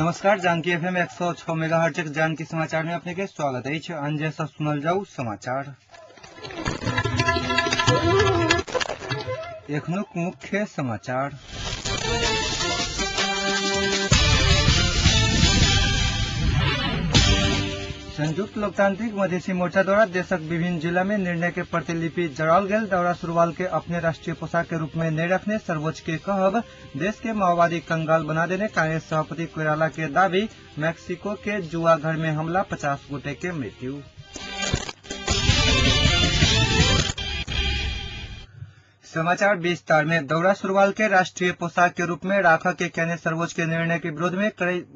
नमस्कार, Janaki FM 106 megahertz Janaki समाचार में अपने के स्वागत अछि। अंजय से सुनल जाऊ समाचार। एखनुक मुख्य समाचार। संयुक्त लोकतांत्रिक मधेसी मोर्चा द्वारा देशक विभिन्न जिला में निर्णय के प्रतिलिपि जराओल गेल। दौरा सुरुवाल के अपने राष्ट्रीय पोशाक के रूप में नहीं रखने सर्वोच्च के कहब। देश के माओवादी कंगाल बना देने कांग्रेस सभापति कोइराला के दावी। मैक्सिको के जुआ घर में हमला, 50 गोटे के मृत्यु। समाचार विस्तार में। दौरा सुरुवाल के राष्ट्रीय पोशाक के रूप में राख के कहने सर्वोच्च के निर्णय के विरोध में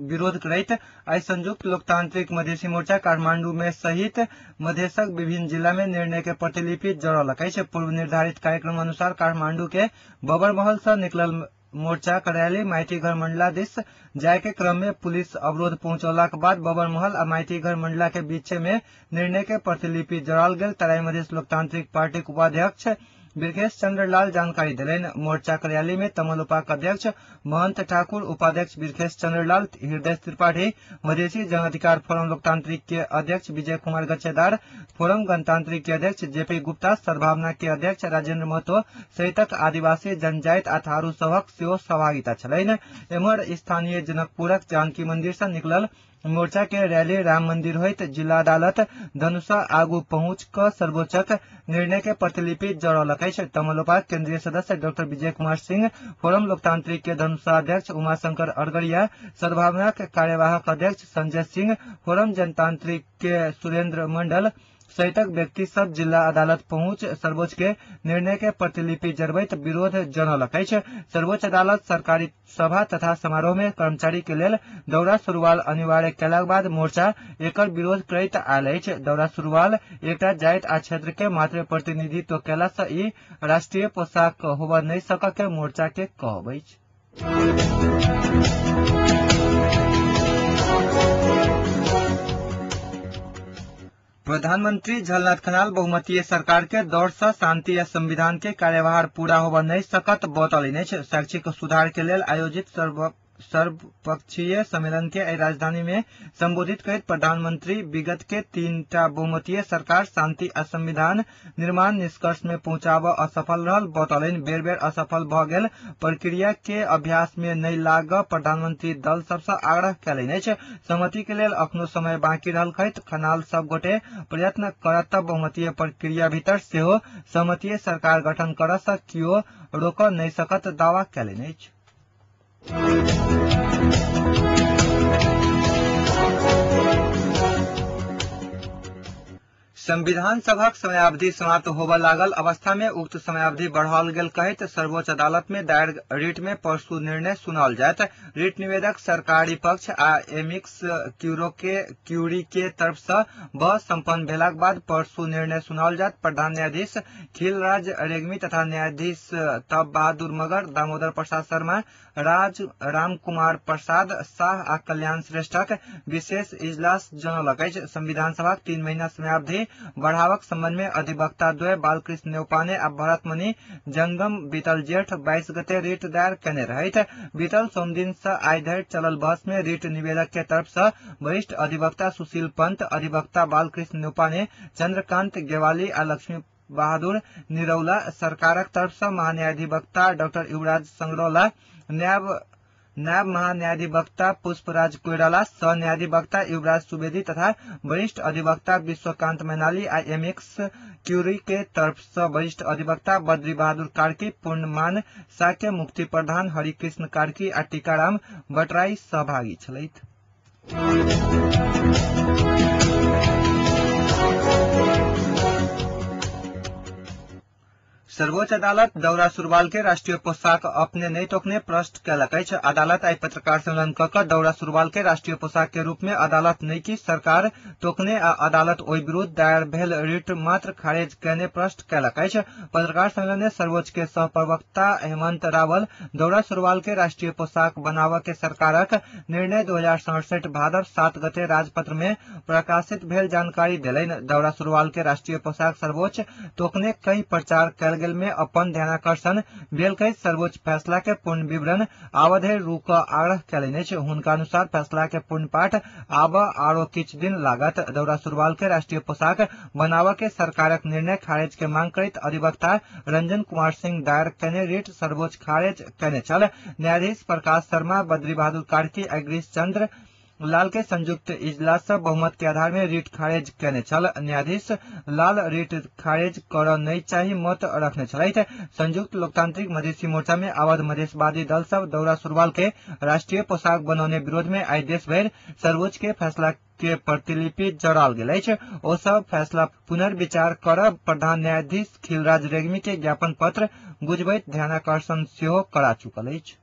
विरोध करैत आइ संयुक्त लोकतांत्रिक मधेसी मोर्चा काठमांडू में सहित मधेशक विभिन्न जिला में निर्णय के प्रतिलिपि जरौलक अछि। पूर्व निर्धारित कार्यक्रम अनुसार काठमांडू के बबरमहल से निकलल मोर्चा कार्यालय माइतीघर मंडला दिस जाय के क्रम में पुलिस अवरोध पहुंचौलाक बाद बबरमहल आ माइतीघर मंडला के बीच में निर्णय के प्रतिलिपि जराओल गेल। तराई मधेश लोकतांत्रिक पार्टी के उपाध्यक्ष बिरकेश चंद्र लाल जानकारी देलनि। मोर्चा कार्यालय में तमलोपाक अध्यक्ष महंत ठाकुर, उपाध्यक्ष बिरकेश चंद्र लाल, हृदय त्रिपाठी, मधेसी जन अधिकार फोरम लोकतांत्रिक के अध्यक्ष विजय कुमार गच्छेदार, फोरम गणतांत्रिक के अध्यक्ष जेपी गुप्ता, सद्भावना के अध्यक्ष राजेंद्र महतो सहितक आदिवासी जनजाति आ थारू सभक सेहो सहभागिता छलनि। एम्हर स्थानीय जनकपुरक जानकी मंदिर से निकलल मोर्चा के रैली राम मंदिर होइत जिला अदालत धनुषा आगू पहुंच क सर्वोच्चक निर्णय के प्रतिलिपि जरौलक अछि। तमलोपाक केंद्रीय सदस्य डॉक्टर विजय कुमार सिंह, फोरम लोकतांत्रिक के धनुषा अध्यक्ष उमाशंकर अरगरिया, सद्भावनाक कार्यवाहक अध्यक्ष संजय सिंह, फोरम जनतांत्रिक के सुरेंद्र मंडल सहितक व्यक्ति सब जिला अदालत पहुंच सर्वोच्च के निर्णय के प्रतिलिपि जरबैत विरोध जनौलक अछि। सर्वोच्च अदालत सरकारी सभा तथा समारोह में कर्मचारी के लेल दौरा सुरुवाल अनिवार्य कयलाक बाद मोर्चा एकर विरोध करैत आयल अछि। दौरा सुरुवाल एकटा जाति आ क्षेत्र के मात्र प्रतिनिधित्व कयला से ई राष्ट्रीय पोशाक होबय नहि सकय के मोर्चा के कहब अछि। प्रधानमंत्री झलनाथ खनाल बहुमतीय सरकार के दौर से शांति आ संविधान के कार्यभार पूरा होबय नहि सकत बतौलनि अछि। शैक्षिक सुधार के लेल आयोजित सर्वपक्षीय सम्मेलन के एहि राजधानी में संबोधित करैत प्रधानमंत्री विगत के 3टा बहुमतीय सरकार शांति आ संविधान निर्माण निष्कर्ष में पहुंचाबऽ असफल रहल बतौलनि। बेर बेर असफल भऽ गेल प्रक्रिया के अभ्यास में नहि लागऽ प्रधानमंत्री दल सबसँ आग्रह कयलनि अछि। सहमति के लेल अखनो समय बाकी रहल कहैत खनाल सब गोटे प्रयत्न करत तऽ बहुमतीय प्रक्रिया भीतर सेहो सहमतीय सरकार गठन करऽ सँ कियो रोकऽ नहि सकत दावा कयलनि अछि। संविधान सभाक समयावधि समाप्त होबय लागल अवस्था में उक्त समयावधि बढ़ाओल गेल कहैत सर्वोच्च अदालत में दायर रिट में परसू निर्णय सुनाओल जायत। रिट निवेदक सरकारी पक्ष आ एमिक्स क्यूरी के तरफ से बहस संपन्न भेलाक बाद परसू निर्णय सुनाओल जायत। प्रधान न्यायाधीश खिलराज रेग्मी तथा न्यायाधीश तब बहादुर मगर, दामोदर प्रसाद शर्मा, राम कुमार प्रसाद शाह आ कल्याण श्रेष्ठक विशेष इजलास जनौलक अछि। संविधान सभाक 3 महीना समयावधि बढ़ावक संबंध में अधिवक्ता द्वय बालकृष्ण नेउपाने आ भरतमणि जंगम बीतल जेठ 22 गते रिट दायर केने रहैत। बीतल सोमदिन से आइ धरि चलल बहस में रिट निवेदक के तरफ से वरिष्ठ अधिवक्ता सुशील पंत, अधिवक्ता बालकृष्ण नेउपाने, चंद्रकांत गेवाली आ लक्ष्मी बहादुर निरौला, सरकारक तरफ से महान्यायाधिवक्ता डॉक्टर युवराज संगरौला, नायब महान्यायाधिवक्ता पुष्पराज कोइराला, सह न्यायाधिवक्ता युवराज सुवेदी तथा वरिष्ठ अधिवक्ता विश्वकांत मैनाली आ एमएक्स क्यूरी के तरफ से वरिष्ठ अधिवक्ता बद्री बहादुर कार्की, पूर्णमान साक्य, मुक्ति प्रधान हरिकृष्ण कार्की आ टीकाराम भट्टराई सहभागी छलथि। सर्वोच्च अदालत दौरा सुरुवाल के राष्ट्रीय पोशाक अपने नहि तोकने प्रश्न कयलक अछि। अदालत आइ पत्रकार सम्मेलन क कऽ दौरा सुरुवाल के राष्ट्रीय पोशाक के रूप में अदालत नहि कि सरकार तोकने आ अदालत ओहि विरुद्ध दायर भेल रिट मात्र खारिज कयने प्रश्न कयलक अछि। पत्रकार सम्मेलन में सर्वोच्च के सह प्रवक्ता हेमंत रावल दौरा सुरुवाल के राष्ट्रीय पोशाक बनाबऽ के सरकारक निर्णय 2067 भादव 7 गते राजपत्र में प्रकाशित भेल जानकारी देलनि। दौरा सुरुवाल के राष्ट्रीय पोशाक सर्वोच्च तोकने कई प्रचार कयल गेल गेल में अपन ध्यानाकर्षण भेल कहैत सर्वोच्च फैसला के पूर्ण विवरण आवधरि रुकऽ आग्रह कयलनि अछि। हुनका अनुसार फैसला के पूर्ण पाठ आब आरो किछु दिन लागत। दौरा सुरुवाल के राष्ट्रीय पोशाक बनाबऽ के सरकारक निर्णय खारिज के मांग करैत अधिवक्ता रंजन कुमार सिंह दायर कयने रिट सर्वोच्च खारिज कयने छल। न्यायाधीश प्रकाश शर्मा, बद्री बहादुर कार्की आ गिरीश चंद्र लाल के संयुक्त इजलास सँ बहुमत के आधार में रिट खारिज कयने छल। न्यायाधीश लाल रिट खारिज करऽ नहि चाही मत रखने छलथि। संयुक्त लोकतांत्रिक मधेसी मोर्चा में आबद्ध मधेशवादी दल सब दौरा सुरुवाल के राष्ट्रीय पोशाक बनौने विरोध में आइ देश भरि सर्वोच्च के फैसला के प्रतिलिपि जराओल गेल अछि। ओ सब फैसला पुनर्विचार करऽ प्रधान न्यायाधीश खिलराज रेग्मी के ज्ञापन पत्र बुझबैत ध्यानाकर्षण सेहो करा चुकल अछि।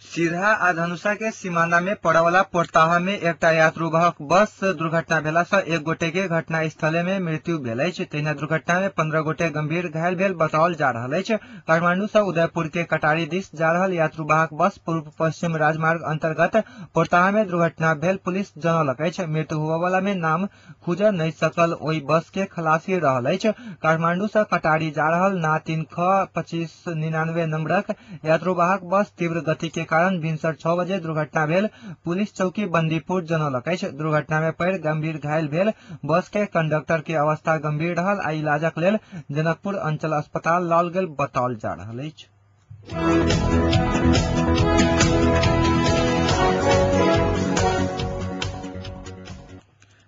सिरहा आ धनुषा के सीमाना में पड़यवला पोरताहा में एकटा यात्रुवाहक बस दुर्घटना भेला सँ एक गोटे के घटना स्थले में मृत्यु भेल अछि। तहिना दुर्घटना में 15 गोटे गंभीर घायल भेल बताओल जा रहल अछि। काठमांडू सँ उदयपुर के कटारी दिस जा रहल यात्रुवाहक बस पूर्व पश्चिम राजमार्ग अंतर्गत पोरताहा में दुर्घटना भेल पुलिस जनौलक अछि। मृत्यु होबयवला में नाम खुजऽ नहि सकल ओहि बस के खलासी रहल अछि। काठमांडू सँ कटारी जा रहल ना 3 ख 2599 नंबरक यात्रुवाहक बस तीव्र गति के कारण भिनसर 6 बजे दुर्घटना भेल पुलिस चौकी बंदीपुर जनौलक अछि। दुर्घटना में पड़ि गंभीर घायल भेल बस के कंडक्टर के अवस्था गंभीर रहल आ इलाजक लेल जनकपुर अंचल अस्पताल लाओल गेल बताओल जा रहल अछि।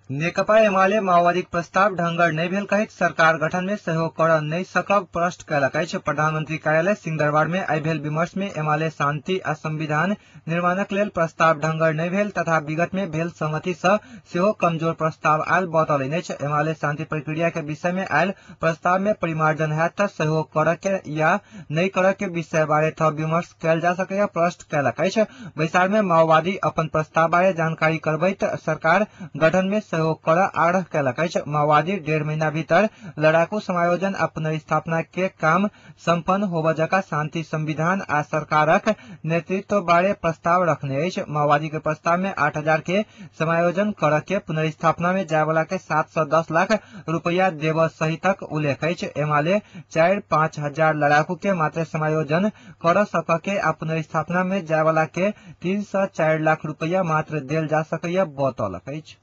नेकपा एमाले माओवादीक प्रस्ताव ढंगर नहि भेल कहैत सरकार गठन में सहयोग करऽ नहि सकब स्पष्ट कयलक अछि। प्रधानमंत्री कार्यालय सिंहदरबार में आइ भेल विमर्श में एमाले शांति आ संविधान निर्माणक लेल प्रस्ताव ढंगर नहि भेल तथा विगत में भेल सहमति सँ सेहो कमजोर प्रस्ताव आयल बतौलनि अछि। एमाले शांति प्रक्रिया के विषय में आयल प्रस्ताव में परिमार्जन हैत तऽ सहयोग करऽ के या नहि करऽ के विषय बारे थप विमर्श कयल जा सकैया स्पष्ट कयलक अछि। बैसार में माओवादी अपन प्रस्ताव बारे जानकारी करबैत सरकार गठन में सहयोग करऽ आग्रह कयलक अछि। माओवादी 1.5 महीना भीतर लड़ाकू समायोजन आ पुनर्स्थापना के काम सम्पन्न होबय जकाँ शांति संविधान आ सरकारक नेतृत्व बारे प्रस्ताव रखने अछि। माओवादी के प्रस्ताव में 8,000 के समायोजन करऽ के, पुनर्स्थापना में जायवला के 7 से 10 लाख रुपया देबऽ सहितक उल्लेख अछि। एमाले 4-5 हजार लड़ाकू के मात्र समायोजन करऽ सकऽ के आ पुनर्स्थापना में जायवला के 3 से 4 लाख रुपया मात्र देल जा सकैया बतौलक अछि।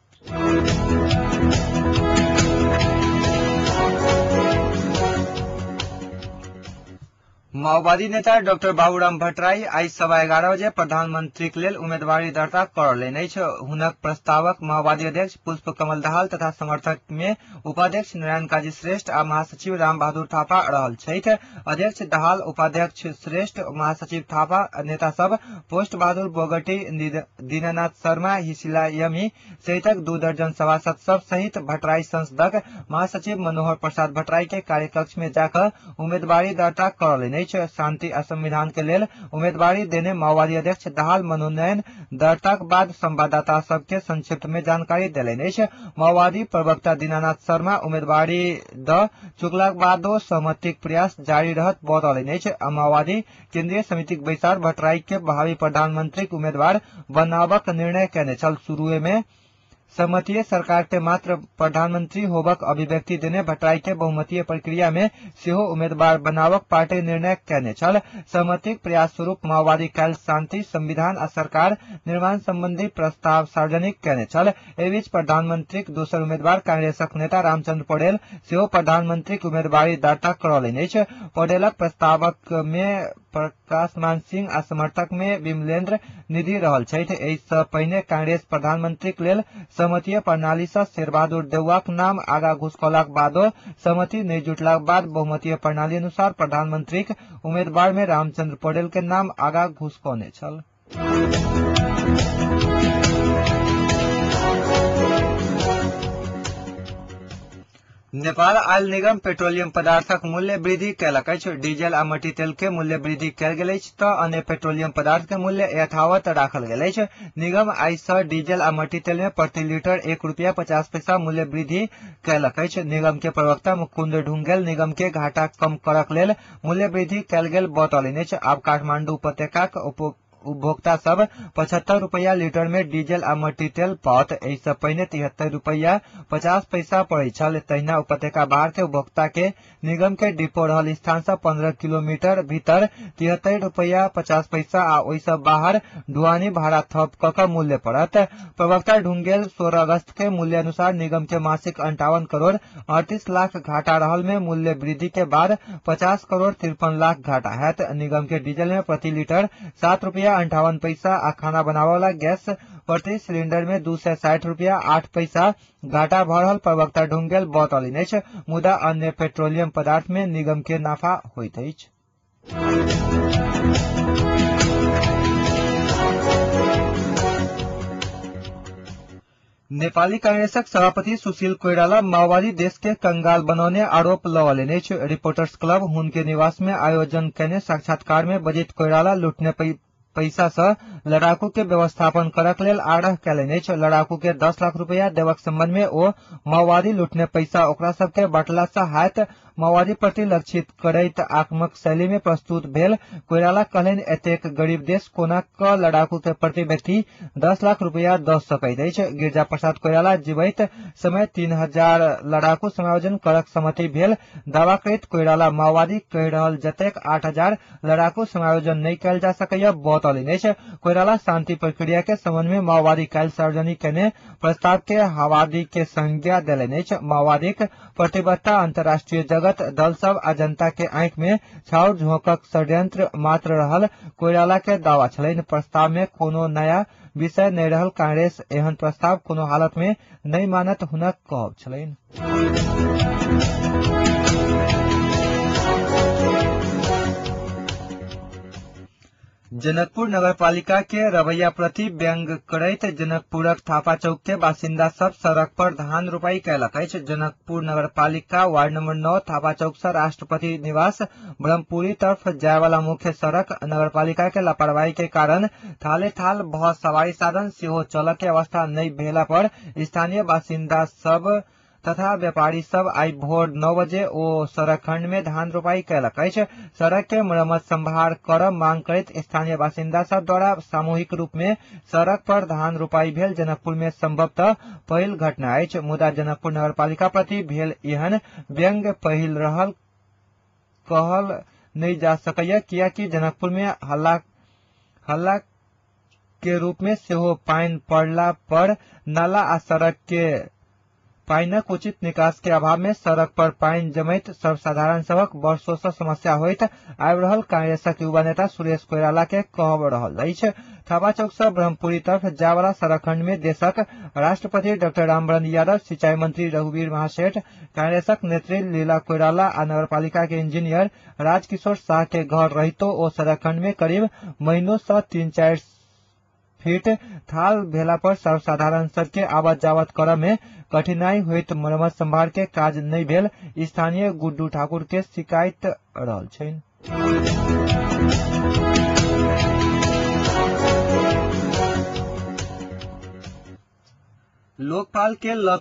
माओवादी नेता डॉक्टर बाबूराम भट्टराई आइ 11:15 बजे प्रधानमंत्रीक लेल उम्मीदवारी दर्ता करौलनि अछि। हुनक प्रस्तावक माओवादी अध्यक्ष पुष्प कमल दाहाल तथा समर्थक में उपाध्यक्ष नारायण काजी श्रेष्ठ आ महासचिव राम बहादुर थापा रहल छथि। अध्यक्ष दाहाल, उपाध्यक्ष श्रेष्ठ, महासचिव थापा, नेता सब पोस्ट बहादुर बोगटी, दीनानाथ शर्मा, हिसिला यमी सहितक 2 दर्जन सभासद सब सहित भट्टराई संसदक महासचिव मनोहर प्रसाद भट्टराई के कार्यकक्ष में जाकर उम्मीदवारी दर्ता करौलनि अछि। शांति आ संविधान के लेल उम्मीदवारी देने माओवादी अध्यक्ष दाहाल मनोनयन दर्ताक बाद संवाददाता सबके संक्षिप्त में जानकारी देलनि अछि। माओवादी प्रवक्ता दीनानाथ शर्मा उम्मीदवारी द चुकलाक बादो सहमतिक प्रयास जारी रहत बतौलनि अछि। माओवादी केंद्रीय समितिक बैसार भट्टराई के भावी प्रधानमंत्रीक उम्मीदवार बनाबक निर्णय कयने छल। शुरूए में सहमतीय सरकार के मात्र प्रधानमंत्री होबक अभिव्यक्ति देने भट्टराई के बहुमतीय प्रक्रिया में सेहो उम्मीदवार बनावक पार्टी निर्णय कयने छल। सहमतिक प्रयास स्वरूप माओवादी काल्हि शांति संविधान आ सरकार निर्माण संबंधी प्रस्ताव सार्वजनिक कयने छल। एहि बीच प्रधानमंत्रीक दोसर उम्मीदवार कांग्रेसक नेता रामचंद्र पौडेल सेहो प्रधानमंत्रीक उम्मीदवारी दर्ता करौलनि अछि। पौडेलक प्रस्तावक में प्रकाश मान सिंह आ समर्थक में विमलेन्द्र निधि रहल छथि। एहि सँ पहिने कांग्रेस प्रधानमंत्रीक लेल सहमतीय प्रणाली सँ शेरबहादुर देउवाक नाम आगा घुसकौलाक बादो सहमति नहि जुटलाक बाद बहुमतीय प्रणाली अनुसार प्रधानमंत्रीक उम्मीदवार में रामचंद्र पौडेल के नाम आगा घुसकौने छल। नेपाल आयल निगम पेट्रोलियम पदार्थक मूल्य वृद्धि कयलक अछि। डीजल आ मट्टी तेल के मूल्य वृद्धि कयल गेल अछि तऽ अन्य पेट्रोलियम पदार्थ के मूल्य यथावत राखल गेल अछि। निगम आइ सँ डीजल आ मट्टी तेल में प्रति लीटर 1 रुपया 50 पैसा मूल्य वृद्धि कयलक अछि। निगम के प्रवक्ता मुकुंद ढुंगेल निगम के घाटा कम करक लेल मूल्य वृद्धि कयल गेल बतौलनि अछि। आब काठमांडू उपत्यकाक उपभोक्ता सब 75 रुपैया लीटर में डीजल आ मट्टी तेल पाओत। एहि सँ पहिने 73 रुपैया 50 पैसा पड़ैत छल। तहिना उपत्यका बाहर के उपभोक्ता के निगम के डिपो रहल स्थान सँ 15 किलोमीटर भीतर 73 रुपैया 50 पैसा आ ओहि सँ बाहर ढुआनी भाड़ा थप क क मूल्य पड़त। प्रवक्ता ढुंगेल 16 अगस्त के मूल्य अनुसार निगम के मासिक 58 करोड़ 38 लाख घाटा रहल में मूल्य वृद्धि के बाद 50 करोड़ 53 लाख घाटा हैत। निगम के डीजल में प्रति लीटर 7 रुपया 58 पैसा आ खाना बनावे गैस प्रति सिलिंडर में 260 रुपया 8 पैसा घाटा भ रहल प्रवक्ता ढुंगेल बतौलनि अछि। मुदा अन्य पेट्रोलियम पदार्थ में निगम के नाफा होइत अछि। नेपाली कांग्रेसक सभापति सुशील कोइराला माओवादी देश के कंगाल बनौने आरोप लगौलनि अछि। रिपोर्टर्स क्लब हुनके निवास में आयोजन केने साक्षात्कार में बजैत कोइराला लूटने पैसा सँ लड़ाकू के व्यवस्थापन करक लेल आग्रह कयलनि अछि। लड़ाकू के 10 लाख रुपया देबक संबंध में ओ माओवादी लूटने पैसा ओकरा सबके बांटला सँ हायत माओवादी प्रति लक्षित करैत आक्रामक शैली में प्रस्तुत भेल कोइराला कहलनि, एतेक गरीब देश कोना क लड़ाकू के प्रति व्यक्ति 10 लाख रुपया द सकैत अछि। गिरिजा प्रसाद कोइराला जीवैत समय 3000 लड़ाकू समायोजन करक सहमति भेल दावा करैत कोइराला माओवादी कहि रहल जतेक 8000 लड़ाकू समायोजन नहि कयल जा सकैया बतौलनि अछि। कोइराला शांति प्रक्रिया के संबंध में माओवादी काल्हि सार्वजनिक केने प्रस्ताव के हवादी के संज्ञा देलनि अछि। माओवादीक प्रतिबद्धता अंतर्राष्ट्रीय जगत दल सब आ जनता के आंखि में छाउर झोंकक षड्यंत्र मात्र रहल कोइराला के दावा छलनि। प्रस्ताव में कोनो नया विषय नहि रहल कांग्रेस एहन प्रस्ताव कोनो हालत में नहि मानत हुनक कहब छलनि। जनकपुर नगरपालिका के रवैया प्रति व्यंग करैत जनकपुरक थापा चौक के बासिन्दा सब सड़क पर धान रोपाई कयलक अछि। जनकपुर नगरपालिका वार्ड नंबर 9 थापा चौक से राष्ट्रपति निवास ब्रह्मपुरी तरफ जाय वाला मुख्य सड़क नगरपालिका के लापरवाही के कारण थाले थाल भ सवारी साधन सेहो चलक के अवस्था नहि भेला पर स्थानीय बासिन्दा सब तथा व्यापारी सब आई भोर 9 बजे ओ सड़क खंड में धान रोपाई कयलक अछि। सड़क के मरम्मत संभार करब मांग करैत स्थानीय बासिन्दा सब द्वारा सामूहिक रूप में सड़क पर धान रोपाई भेल जनकपुर में संभवतः पहिल घटना अछि। मुदा जनकपुर नगरपालिका प्रति भेल एहन व्यंग्य पहिल रहल कहल नहि जा सकैया, कियाकि जनकपुर में हल्ला के रूप में सेहो पानि पड़ला पर नाला आ सड़क के पाइनक उचित निकास के अभाव में सड़क पर पानि जमैत सर्वसाधारण सभक वर्षो सँ समस्या होइत आबि रहल कांग्रेसक युवा नेता सुरेश कोइराला के कहब रहल अछि। थापा चौक सँ ब्रह्मपुरी तरफ जायवाला सड़क खंड में देशक राष्ट्रपति डॉक्टर रामवरण यादव, सिंचाई मंत्री रघुवीर महासेठ, कांग्रेसक नेत्री लीला कोइराला आ नगरपालिका के इंजीनियर राजकिशोर शाह के घर रहितो ओ सड़क खंड में करीब महीनो सँ 3-4 फीट थाल भेला पर सर्वसाधारण सबके आवत जावत करऽ में कठिनाई होइत मरम्मत संभार के काज नहि भेल स्थानीय गुड्डू ठाकुर के शिकायत रहल छनि। लोकपाल के लग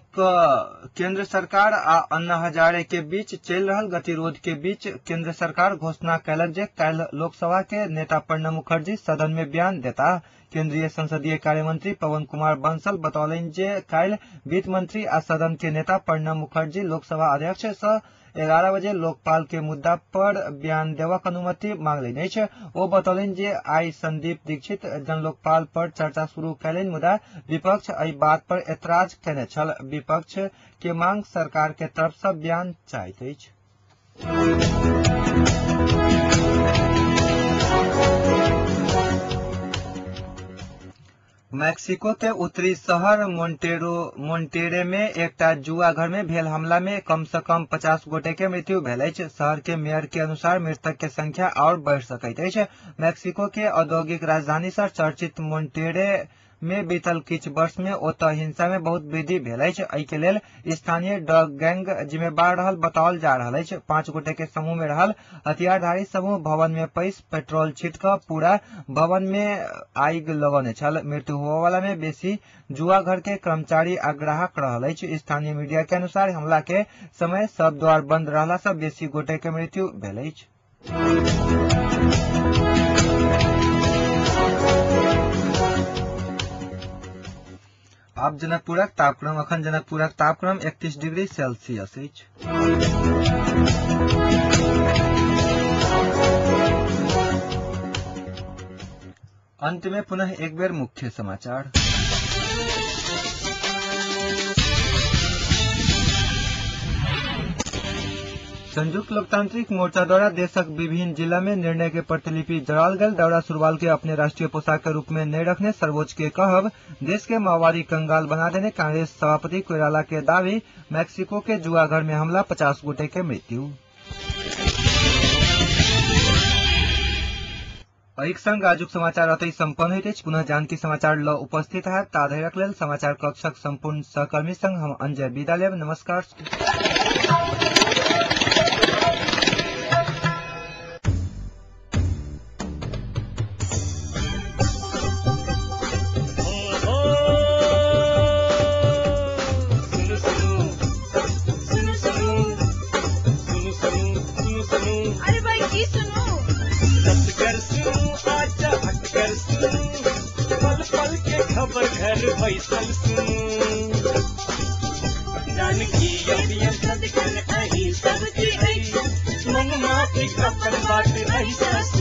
केंद्र सरकार आ अन्ना हजारे के बीच चलि रहल गतिरोध के बीच केंद्र सरकार घोषणा कयलक जे काल्हि लोकसभा के नेता प्रणब मुखर्जी सदन में बयान देताह। केंद्रीय संसदीय कार्य मंत्री पवन कुमार बंसल बतौलनि जे काल्हि वित्त मंत्री आ सदन के नेता प्रणब मुखर्जी लोकसभा अध्यक्ष सँ 11 बजे लोकपाल के मुद्दा पर बयान देबाक अनुमति मांगलनि अछि। ओ बतौलनि जे आई संदीप दीक्षित जनलोकपाल पर चर्चा शुरू कयलनि, मुदा विपक्ष एहि बात पर ऐतराज केने छल। विपक्ष के मांग सरकार के तरफ सँ बयान चाहैत अछि। मैक्सिको के उत्तरी शहर मोंटेरे में एकटा जुआ घर में भेल हमला में कम से कम 50 गोटे के मृत्यु भेल अछि। शहर के मेयर के अनुसार मृतक के संख्या और बढ़ सकैत अछि। मैक्सिको के औद्योगिक राजधानी से चर्चित मोंटेरे में बीतल किछु वर्ष में ओतय हिंसा में बहुत वृद्धि भेल अछि। एहि के लेल स्थानीय ड्रग गैंग जिम्मेवार रहल बताओल जा रहल अछि। 5 गोटे के समूह में रहल हथियारधारी समूह भवन में पैस पेट्रोल छिट क पूरा भवन में आगि लगौने छल। मृत्यु होबय वाला में बेसी जुआ घर के कर्मचारी आ ग्राहक रहल अछि। स्थानीय मीडिया के अनुसार हमला के समय सब द्वार बंद रहला सँ बेसी गोटे के मृत्यु भेल अछि। आब जनकपुरक तापक्रम। अखन जनकपुरक तापक्रम 31 डिग्री सेल्सियस अछि। अंत में पुनः एक बेर मुख्य समाचार। संयुक्त लोकतांत्रिक मोर्चा द्वारा देशक विभिन्न जिला में निर्णय के प्रतिलिपि जराल गेल। दौरा सुरुवाल के अपने राष्ट्रीय पोशाक के रूप में नहीं रखने सर्वोच्च के कहब। देश के माओवादी कंगाल बना देने कांग्रेस सभापति कोइराला के दावी। मैक्सिको के जुआघर में हमला, 50 गोटे के मृत्यु। एहिक संग आजुक समाचार अतै सम्पन्न होइत अछि। पुनः जानकी समाचार ल उपस्थित है। ताधरिक लेल समाचार कक्षक सम्पूर्ण सहकर्मी संग हम अंजय विदा लेब। नमस्कार। अरे भाई की सुनू, पल पल के खबर घर बैसल सुनू, जानकी अभियन अही सबकी मन माफी अपन बात रही।